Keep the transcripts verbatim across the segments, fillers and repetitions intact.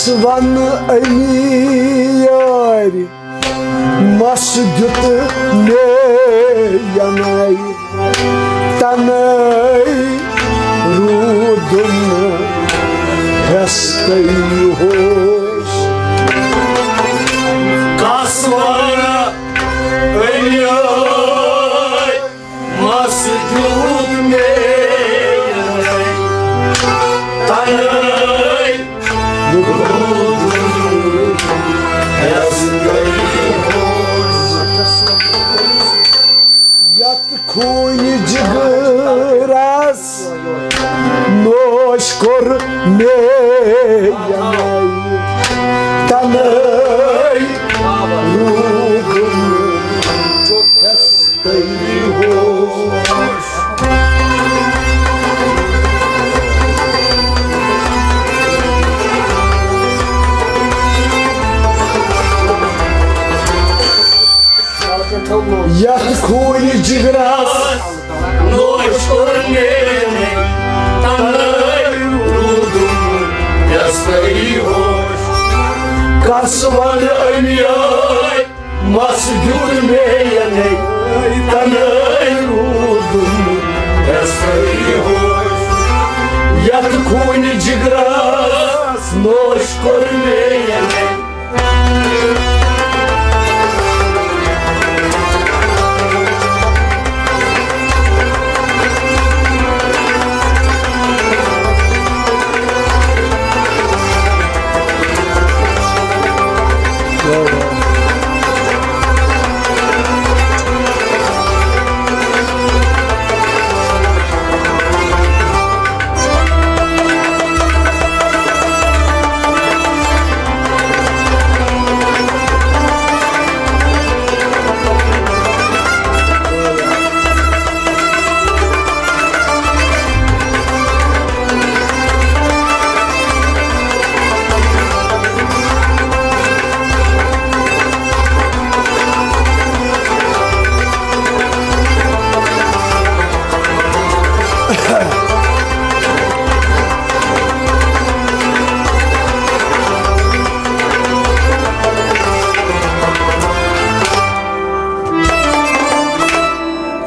وَن أمیٖر مَس دیُت مےٚ یَنَے، تَنَے روٗدُم ہٮ۪ستَے ہوش۔ کَس وَن أمیٖر مَس دیُت مےٚ یَنَے، تَنَے روٗدُم ہٮ۪ستَے ہوش۔ یَتھ خوٗنہِ جِگرَس نوش کوٚر مےٚ یَنَے، تَنَے روٗدُم ہٮ۪ستَے ہوش۔ یَتھ خوٗنہِ جِگرَس نوش کوٚر مےٚ، تَنَے روٗدُم ہٮ۪ستَے ہوش۔ کَس وَن أمیٖر مَس دیُت مےٚ یَنَے، تَنَے روٗدُم ہٮ۪ستَے ہوش۔ یَتھ خوٗنہِ جِگرَس نوش کوٚر مےٚ یَنَے۔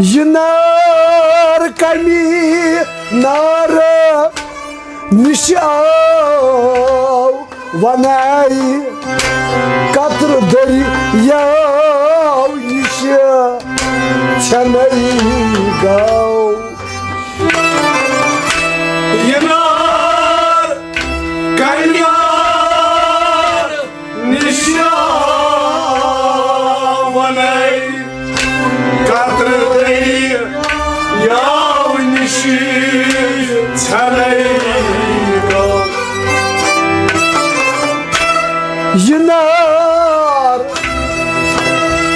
یہِ نار کَمی نار نِش آو وَنَے، قطرٕ دٔریاو نِش ژھٮ۪نَے گاو۔ یہِ نار کَمہِ نار نِش آو وَنَے، قطرٕ دٔریاو نِش ژھٮ۪نَے گاو۔ یہِ نار،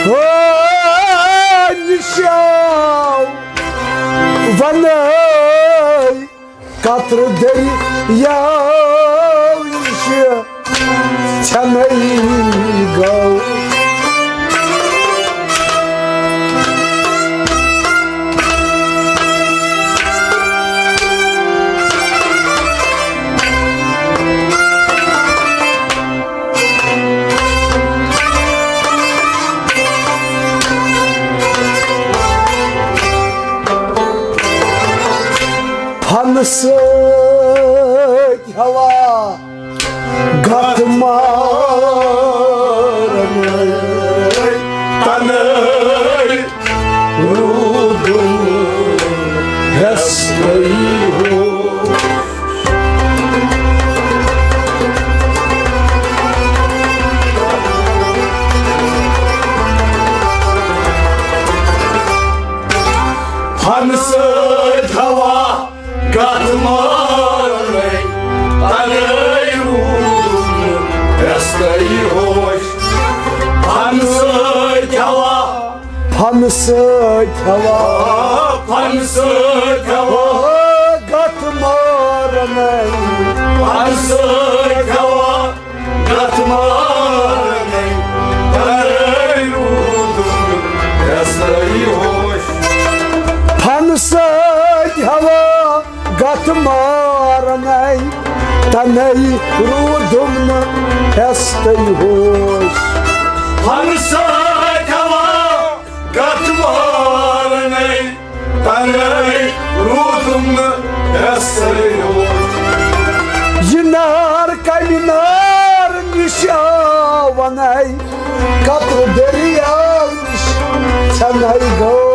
او، نِش آو وَنَے، قطرٕ دٔریاو نِش ژھٮ۪نَے گاو۔ پھنہٕ سۭتۍ ہوا گتھ مارنَے، تَنَے روٗدُم ہٮ۪ستَے ہوش۔ پھنہٕ سۭتۍ ہوا گتھ مارنَے، تَنَے روٗدُم ہٮ۪ستَے ہوش۔ پھنہٕ سۭتۍ ہوا، پھنہٕ سۭتۍ ہوا، پھنہٕ سۭتۍ ہوا گتھ مارنَے، پھنہٕ سۭتۍ ہوا گتھ مارنَے، تَنَے روٗدُم ہٮ۪ستَے ہوش۔ پھنہٕ سۭتۍ ہوا گتھ مارنَے، تَنے روٗدُم نہٕ ہٮ۪ستَے ہوش۔ ہمساے تھاوان کتھ مارنے، تَنے روٗدُم نہٕ ہٮ۪ستَے ہوش۔ یہِ نار کمہِ نار نِش آو وَنے، قطرٕ دٔریاو نِش ژھٮ۪نَے گوٚو۔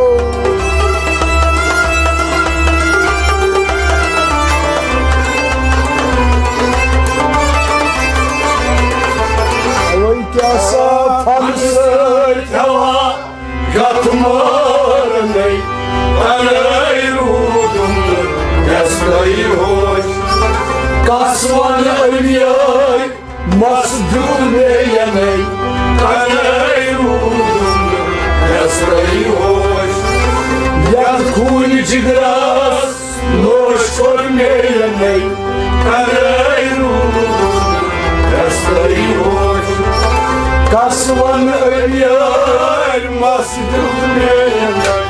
وۄنۍ کیٛاہ سا فن سۭتۍ ہٮ۪وان کتھ مارنے، تَنے روٗدُم نہٕ ہٮ۪ستَے ہوش۔ کس وَنہٕ أمیے مس دیُت مےٚ یَنے، تَنے روٗدُم نہٕ ہٮ۪ستَے ہوش۔ یَتھ خوٗنہِ جِگرس نوش کوٚر مےٚ یَنے، تَنے روٗدُم نہٕ ہٮ۪ستَے ہوش۔ کس وَنہٕ أمیے مس دیُت مےٚ یَنے۔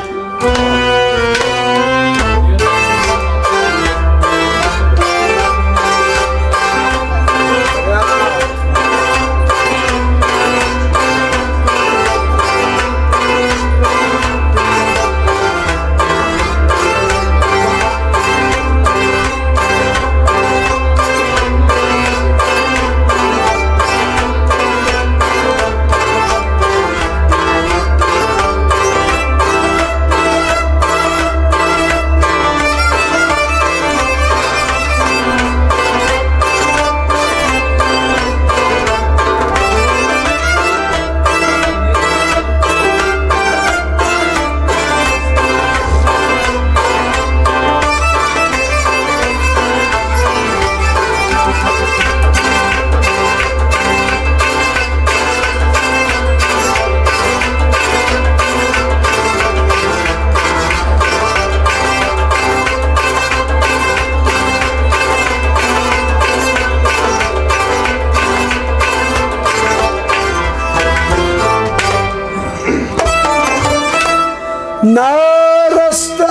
نارس تہٕ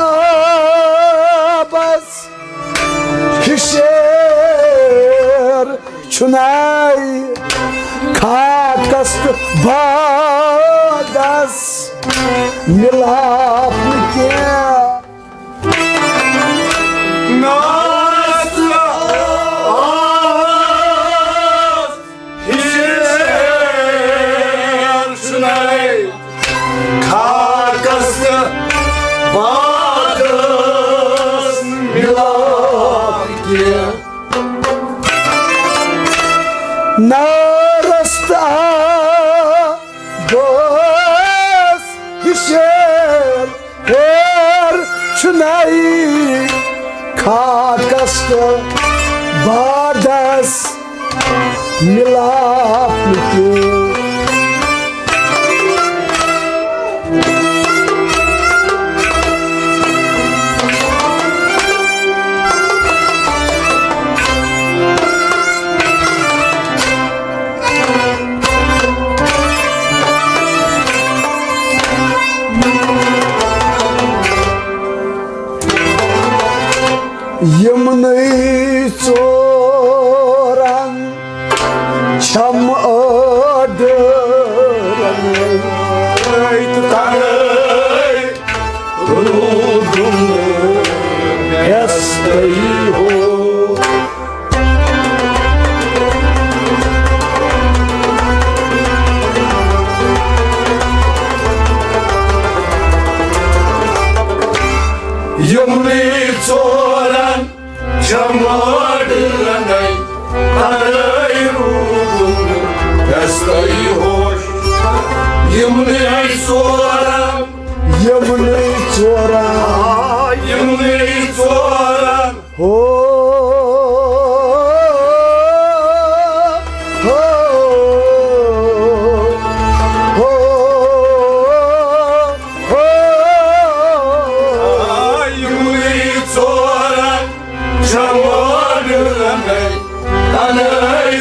آبس ہِشیر چھُنَے، خاکس تہٕ بادس مِلاپ نہٕ کینٛہہ۔ نارس تہٕ آبس ہِشیر چھُنَے، خاکس تہٕ بادس مِلاپ کینٛہہ۔ نارس تہٕ آبس ہِشیر ہیر چھُنَے، خاکس تہٕ بادس مِلاپ نہٕ کینٛہہ۔ یِمنٕے ژورن چھم أڈ رنٕے۔ تہٕ تَنے روٗدُم نہٕ ہٮ۪ستَے ہوش۔ یِمنٕے ژورن چھم أڈ رنٕے، تَنے روٗدُم نہٕ ہٮ۪ستَے ہوش۔ یِمنٕے ژورن، یِمنٕے ژورن، آ، یِمنٕے ژورن۔ ہو، ہو، ہو، ہو۔ آ، یِمنٕے ژورن چھم أڈ رنٕے، تَنے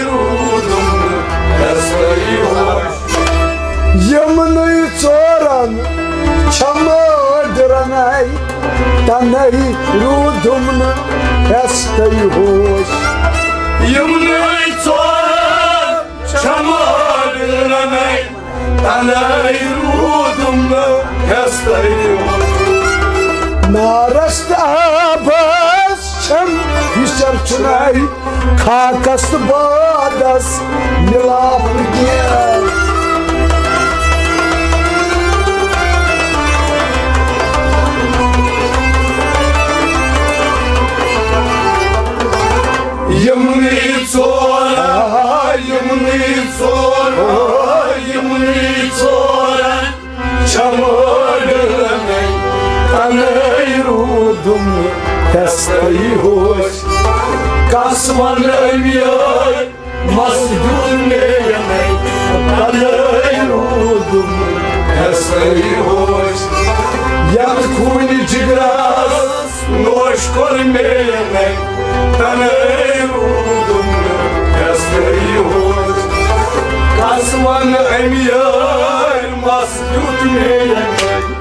روٗدُم نہٕ ہٮ۪ستَے ہوش۔ یِمنٕے ژورن چھم أڈ رنٕے، تَنے روٗدُم نہٕ ہٮ۪ستَے ہوش۔ یِمنٕے ژورَن چھَمہٕ رَنَے، تَنَے روٗدُم نہٕ ہٮ۪ستَے۔ نارس تہٕ آبس چھم ہِشر چھُنَے، خاکس تہٕ بادس مِلاپ نہٕ کینٛہہ۔ یِمنٕے ژورَن، یِمنٕے ژورَن، یِمنٕے ژورَن چھَمہٕ رَنَے، تَنَے روٗدُم ہٮ۪ستَے ہوش۔ کَس وَنہٕ أمۍ یٲرۍ مَس دیُت مےٚ یَنَے، تَنَے روٗدُم ہٮ۪ستَے ہوش۔ یَتھ خوٗنہِ جِگرَس نوش کوٚر مےٚ یَنَے، تَنَے روٗدُم ہٮ۪ستَے ہوش۔ کَس وَنہٕ أمۍ یٲرۍ مَس دیُت مےٚ یَنَے۔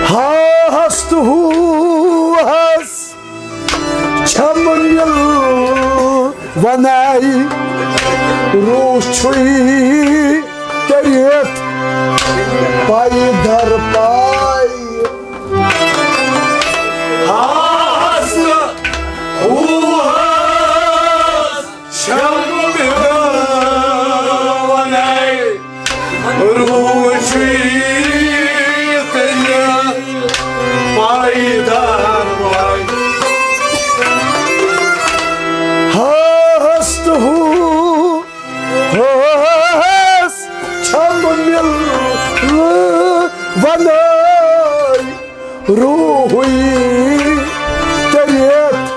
ہاہس تہٕ ہوہس چھم مِل ونَے، روح چھُے تٔرِتھ پَے در پَے۔ ہاہس تہٕ ہوہس چھم مِل ونَے، روح چھُے تٔرِتھ پَے در پَے۔ ہاہس تہٕ ہوہس چھم مِل ونَے، روحٕے تٔرِتھ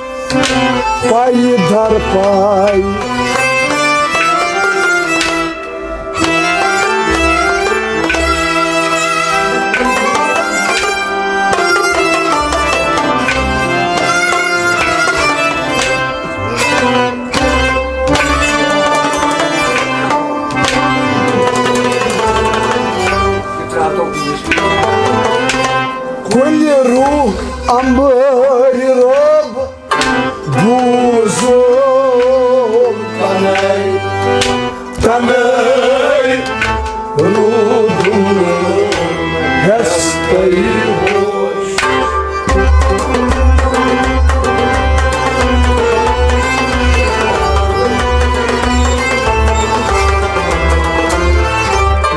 پَے در پَے۔ کُلہِ روح اَمبٕرۍ رۄب بوٗزُم تَنَے، تَنَے روٗدُم ہٮ۪ستَے ہوش۔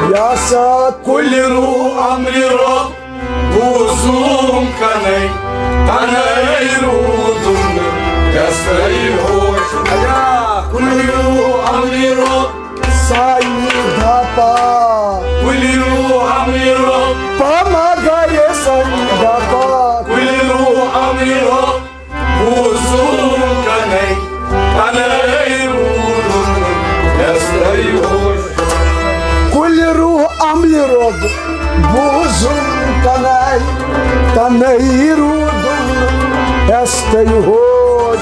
یہِ ہسا کُلہِ روح اَمبٕرۍ رۄب بوٗزُم کَنَے، تَنَے روٗدُم نہٕ ہٮ۪ستَے ہوش۔ اَیا، کُلہِ روح اَمبٕرۍ رۄب۔ سایہِ دَپا۔ کُلہِ روح اَمبٕرۍ رۄب۔ پَما گَرِ سایہِ دَپا۔ کُلہِ روح اَمبٕرۍ رۄب۔ بوٗزُم کَنَے، تَنَے روٗدُم ہٮ۪ستَے ہوش۔ کُلہِ روح اَمبٕرۍ رۄب، بوٗزُم کَنَے، تَنَے روٗدُم ہٮ۪ستَے ہوش۔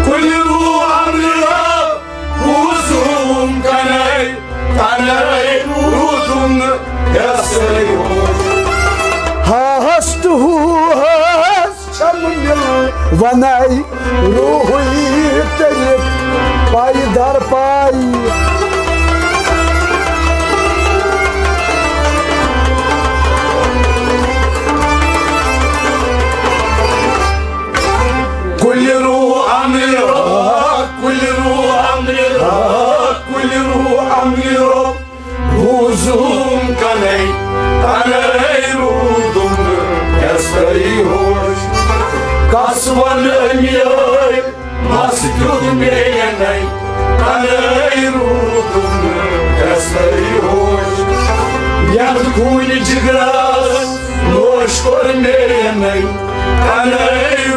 کُلہِ روح اَمبٕرۍ رۄب، بوٗزُم کَنَے، تَنَے روٗدُم ہٮ۪ستَے ہوش۔ ہاہَس تہٕ ہوہَس چھَم مِل وَنَے، روحٕے تٔرِتھ پَے در پَے۔ کُلہِ کس ونہٕ أمیٲرۍ، مس دیُت میٲنۍ، تنے روٗدُم نہٕ کسے ہوش۔ یتھ خوٗنہِ جگرس نوش کوٚر میٲنۍ، تنے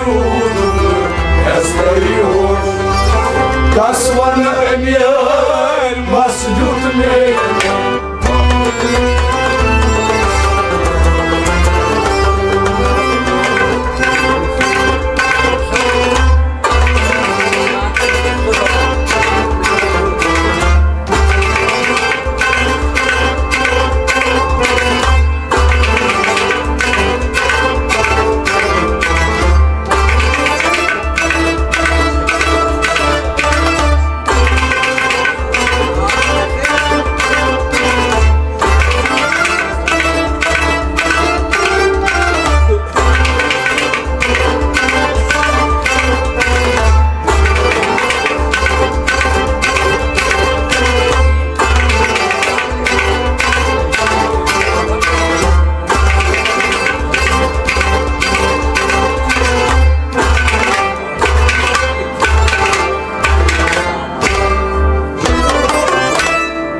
روٗدُم نہٕ کسے ہوش۔ کس ونہٕ أمیٲرۍ، مس دیُت میٲنۍ۔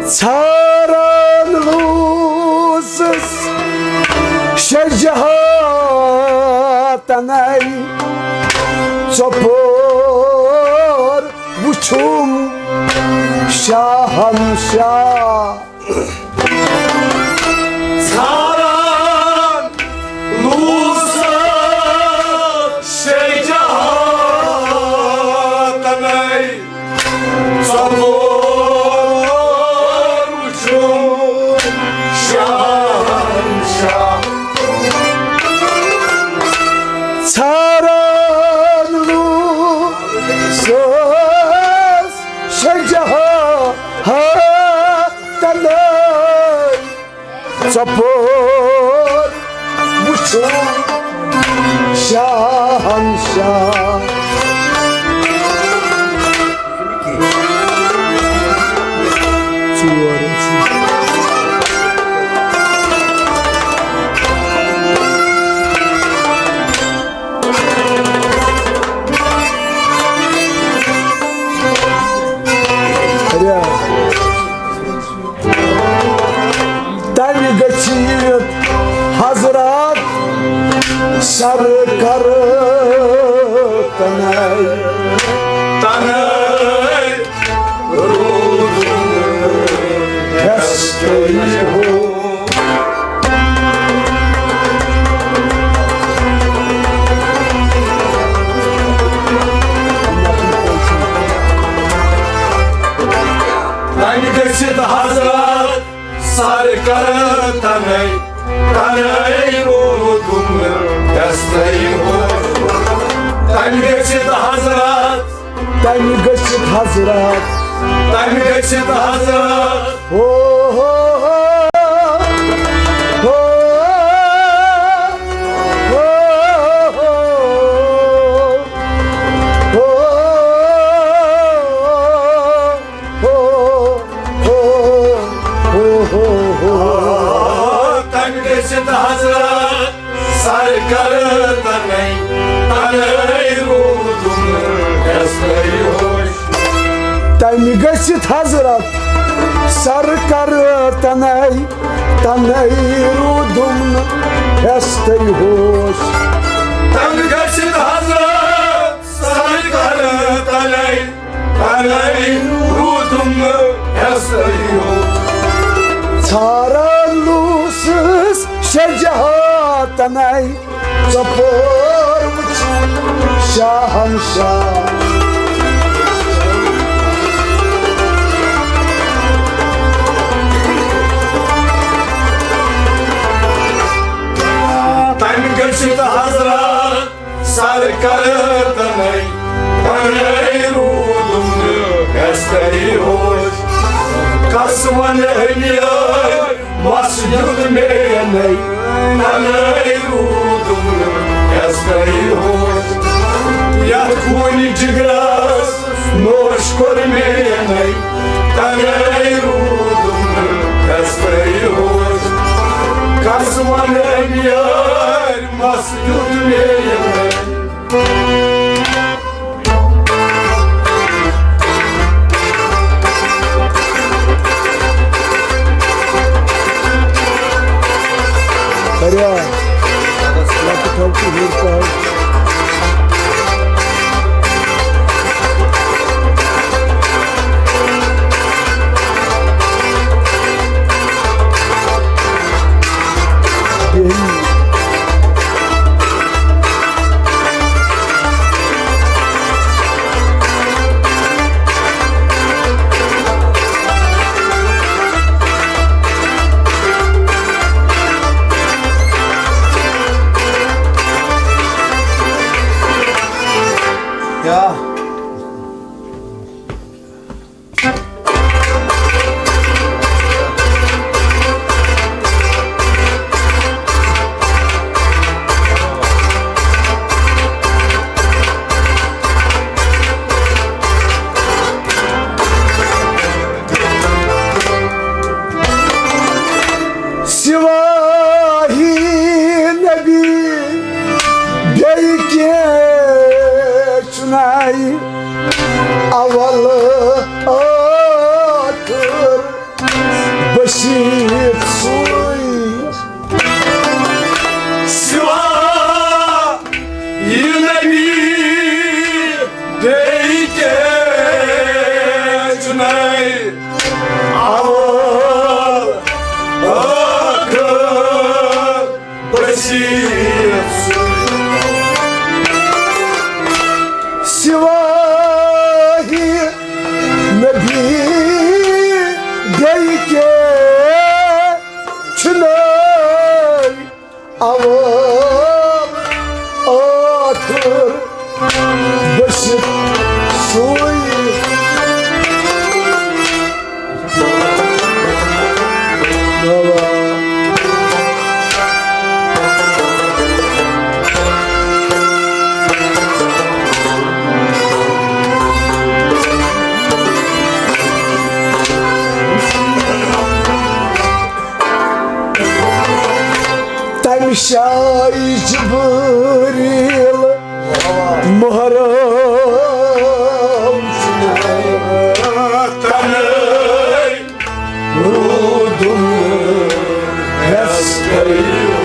ژھاران لوٗسُس شےٚ جہاتنَے، ژۄپور وُچھُم شاہنشاہ۔ ژھاران لوٗسُس شےٚ جہاتنَے، ژۄپور وُچھُم شاہنشاہ۔ ژھاران لوٗسُس شےٚ جہاتنَے، ژۄپور وُچھُم شاہنشاہ۔ ژور۔ تَمہِ گٔژھِتھ حضرات سرکردنَے، تَنَے روٗدُم ہٮ۪ستَے ہو۔ تَمہِ گٔژھِتھ حضرات سرکردنَے، تَنَے روٗدُم ہٮ۪ستَے ہو۔ تَمہِ گٔژھِتھ حضرات، تَمہِ گٔژھِتھ حضرات، تَمہِ گٔژھِتھ حضرات۔ ہو، ہو، ہو، ہو، ہو، ہو، ہو۔ ہو، ہو، ہو، ہو، ہو۔ تَمہِ گٔژھِتھ حضرات سرکردنَے، تَنَے روٗدُم ہٮ۪ستَے ہوش۔ تَمہِ گٔژھِتھ حضرت سرکردنَے، تَنَے روٗدُم ہٮ۪ستَے ہوش۔ تَمہِ گٔژھِتھ حضرت سرکردنَے، تَنَے روٗدُم ہٮ۪ستَے ہو۔ ژھاران لوٗسُس شےٚ جہاتنَے، ژۄپور وُچھُم شاہنشاہ۔ تَمہِ گٔژھِتھ حضرت سرکردنَے، تَنَے روٗدُم نہٕ ہٮ۪ستَے ہوش۔ کَس وَنہٕ أمیٲرۍ، مَس دیُت میٛانَے، تَنَے روٗدُم نہٕ ہٮ۪ستَے ہوش۔ یَتھ خوٗنہِ جِگرَس نوش کوٚر میٛانَے، تَنَے روٗدُم نہٕ ہٮ۪ستَے ہوش۔ کَس وَنہٕ أمیٲرۍ، مَس دیُت میٛانَے۔ Arya, lۄکٕٹ تھاو ژٕ ہیوٚر پہن۔ بیٚہِو۔ کیٛاہ؟ سواہی نبی بیٚیہِ کینٛہہ چھُنہٕ اول ٲخٕر بشیٖر سُے۔ سوا یہِ نبی بیٚیہِ کینٛہہ چھُنَے اول ٲخٕر بشیٖر سُے۔ سواہی نبی بیٚیہِ کینٛہہ چھُنَے اول ٲخٕر بشیٖر سُے۔ تمہِ شایہِ جبریٖل محرم چھُنَے تنہٲئی روٗدُم ہٮ۪س کٔرِو۔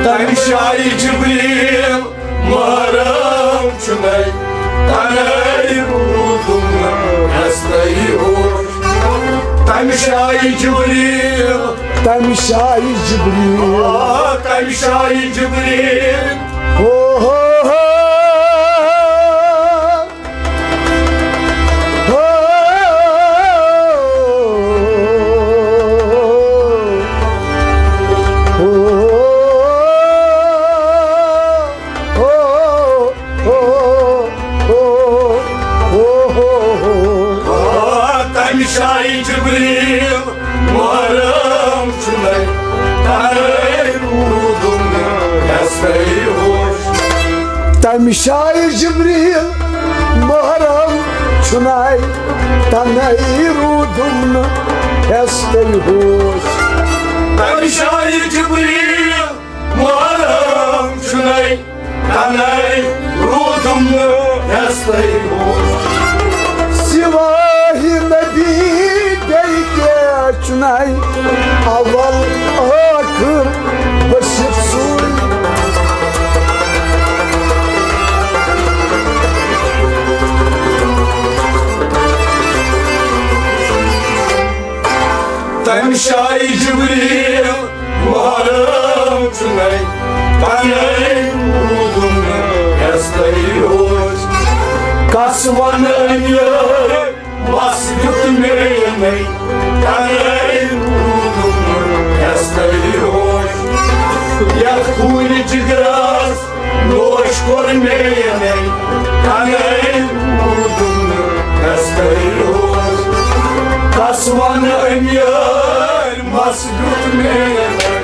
تمہِ شایہِ جبریٖل محرم چھُنَے تنہٲئی روٗدُم ہٮ۪س کٔرِو۔ تمہِ شایہِ جبریٖل، تمہِ شایہِ جبریٖل، آ، تمہِ شایہِ جبریٖل۔ ہو، ہو، ہو۔ ہو، ہو، ہو۔ ہو، ہو، ہو، ہو، ہو۔ آ، تمہِ شایہِ جبریٖل محرم چھُنَے تنہٲئی روٗدُم ہٮ۪س کٔرِو۔ تمہِ شایہِ جبریٖل محرم چھُنَے تنہٲئی روٗدُم ہٮ۪س کٔرِو۔ تمہِ شایہِ جبریٖل محرم چھُنَے تنہٲئی روٗدُم نہٕ ہٮ۪س تہٕ ہوش۔ سواہی نبی بیٚیہِ کیٛاہ چھُنَے اول ٲخٕر بشیٖر سُے۔ تمہِ شایہِ جبریٖل محرم چھُنَے تنہٲئی روٗدُم نہٕ ہٮ۪س تہٕ ہوش۔ کس وَنہٕ أمۍ یٲرۍ مَس دیُت مےٚ یَنَے تنہٲئی روٗدُم نہٕ ہٮ۪س تہٕ ہوش۔ یَتھ خوٗنہِ جِگرَس نوش کوٚر مےٚ یَنَے تنہٲئی روٗدُم نہٕ ہٮ۪س تہٕ ہوش۔ کس وَنہٕ أمۍ یٲرۍ مَس دیُت مےٚ یَنَے۔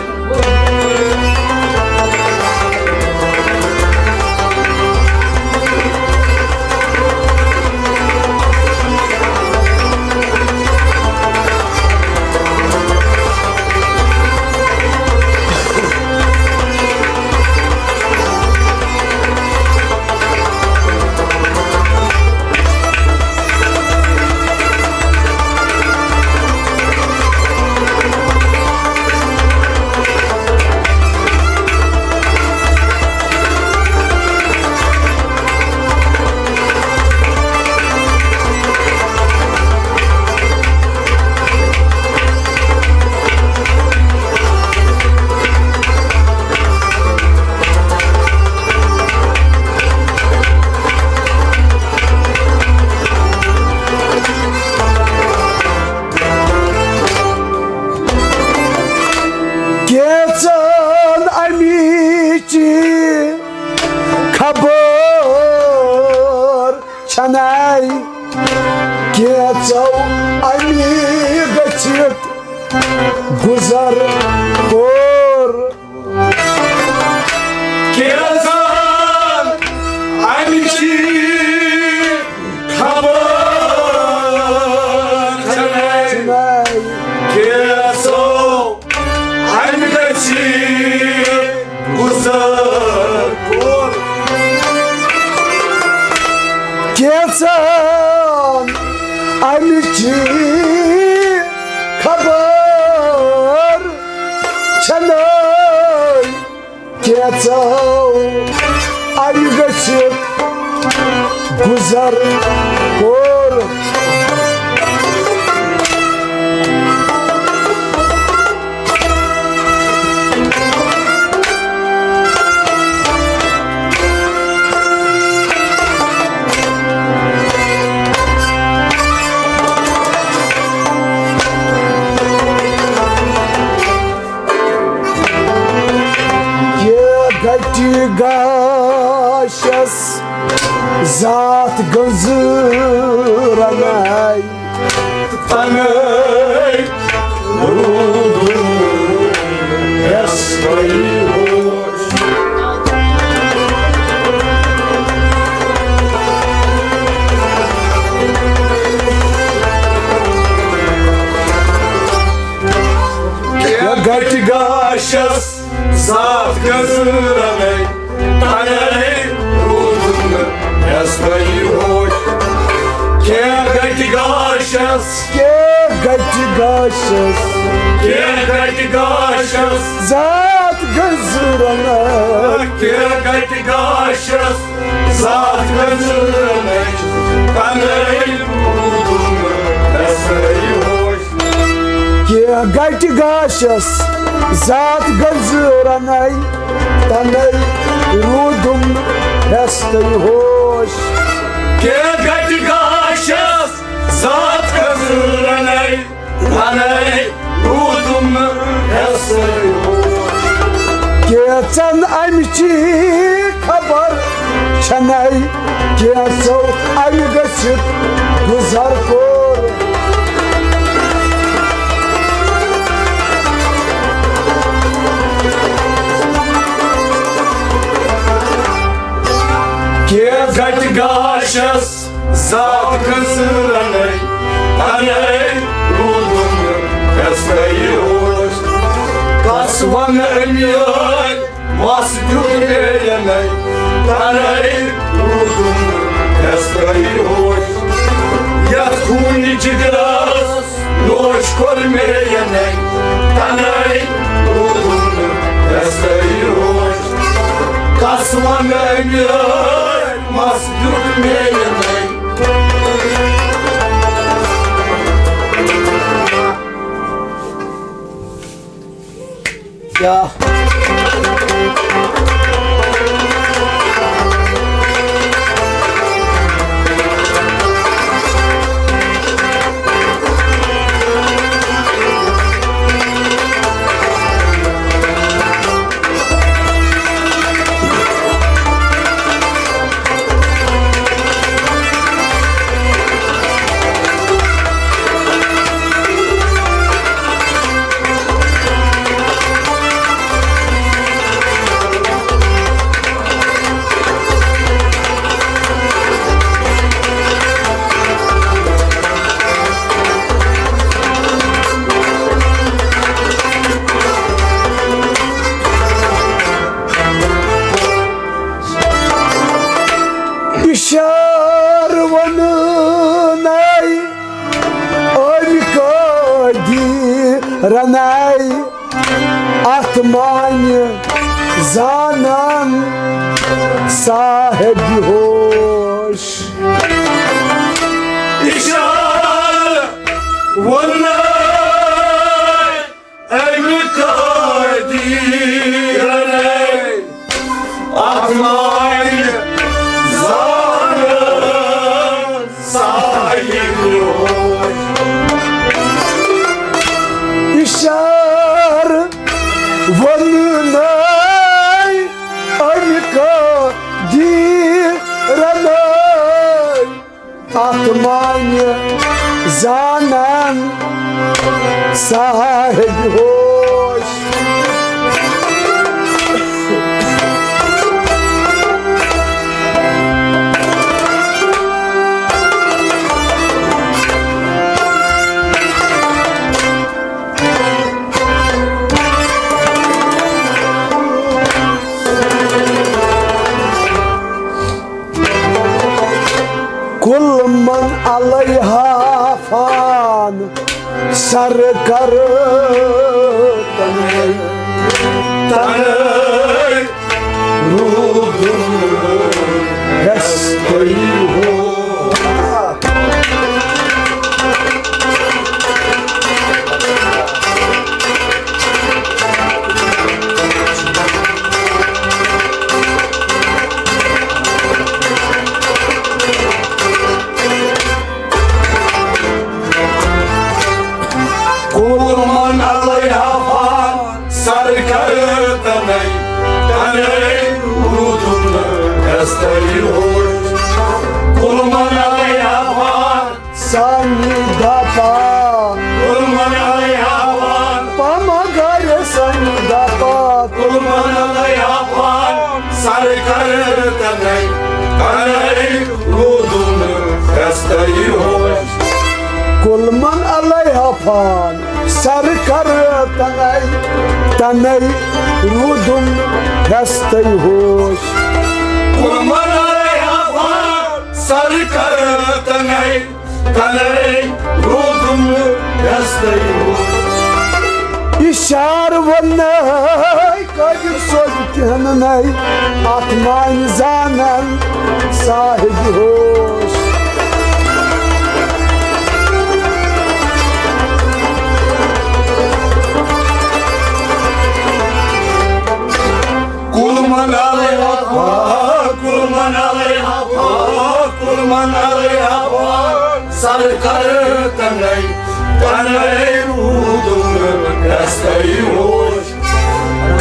چھنَے، کینٛژو اَمی گٔژھِتھ گُزر کوٚر۔ کینٛژن اَمہِ چی خبر چھنَے، چھنَے۔ کینٛژو اَمہِ گٔژھی گُزر کوٚر۔ کینٛژن اَمہِ چی خبر چھنَے، کینٛژو اَمہِ گٔژھِتھ گُزر کوٚر۔ یہِ گَٹہِ گاشَس ذات گٔنٛزرَنَے، تَنَے روٗدُن یَس تۄہہِ ہوش۔ یہِ گَٹہِ گاشَس ذات گٔنٛزرَنَے، تَنَے روٗدُن یَس تۄہہِ ہوش۔ کینٛہہ گَٹہِ گاشَس، کینٛہہ گَٹہِ گاشَس، کینٛہہ گَٹہِ گاشَس، ذات گٔنٛزرَنَے، کینٛہہ گَٹہِ گاشَس، ذات گٔنٛزرَنَے، تَنَے روٗدُن یَس تۄہہِ ہوش۔ کینٛہہ گَٹہِ گاشَس ذات گٔنٛزرَنَے، تَنَے روٗدُن یَس تۄہہِ ہوش۔ کینٛہہ گَٹہِ گاشَس ذات گٔنٛزرَنَے، تَنَے روٗدُن یَس تۄہہِ ہوش۔ کینٛژَن اَمہِ چی خبر چھنَے، کینٛژو اَمہِ گٔژھِتھ گُزر کوٚر۔ کینٛہہ گَٹہِ گاشَس ذات گٔنٛزرَنَے، تَنَے روٗدُن یَس تۄہہِ ہوش۔ کَس وَنہٕ أمیٖر مَس دیُت مےٚ یَنَے، تَنَے روٗدُن یَس تۄہہِ ہوش۔ یَتھ خوٗنہِ جِگرَس نوش کوٚر مےٚ یَنَے، تَنَے روٗدُن یَس تۄہہِ ہوش۔ کَس وَنہٕ أمیٖر مَس دیُت مےٚ یَنَے۔ کیٛاہ؟ اِشارٕ وَنہٕ نَے أمۍ قٲدی رَنَے، اَتھ مانہِ زانَن صاحب ہوش۔ اِشارٕ وَنہٕ أمۍ قٲدی رَنَے، اَتھ مانہِ زانَن صاحب ہوش۔ اِشارٕ وَنہٕ نَے أمۍ قٲدی رَنَے، اتھ معنی زانان صاحب ہوش۔ کل من علیہا فان، سر کر تنے، تنے رودن ہستی ہو۔ کل من علیہا فان، سر کر تنے، تنے رودن ہستی ہو۔ کل من علیہا فان، سانی دپا۔ کل من علیہا فان۔ پا مگر سانی دپا۔ کل من علیہا فان، سر کر تنے، تنے رودن ہستی ہوش۔ کل من علیہا فان، سر کر تنے، تنے رودن ہستی ہوش۔ کل من علیہا فان، سر کر تنے، تنے رودن ہستی ہوش۔ اشار وننے قادر صٲب کینٛہہ نہٕ نَے، اتھ معنی زانن صاحب ہوش۔ کل من علیہا فان، کل من علیہا فان، کل من علیہا فان، سر کر تنے،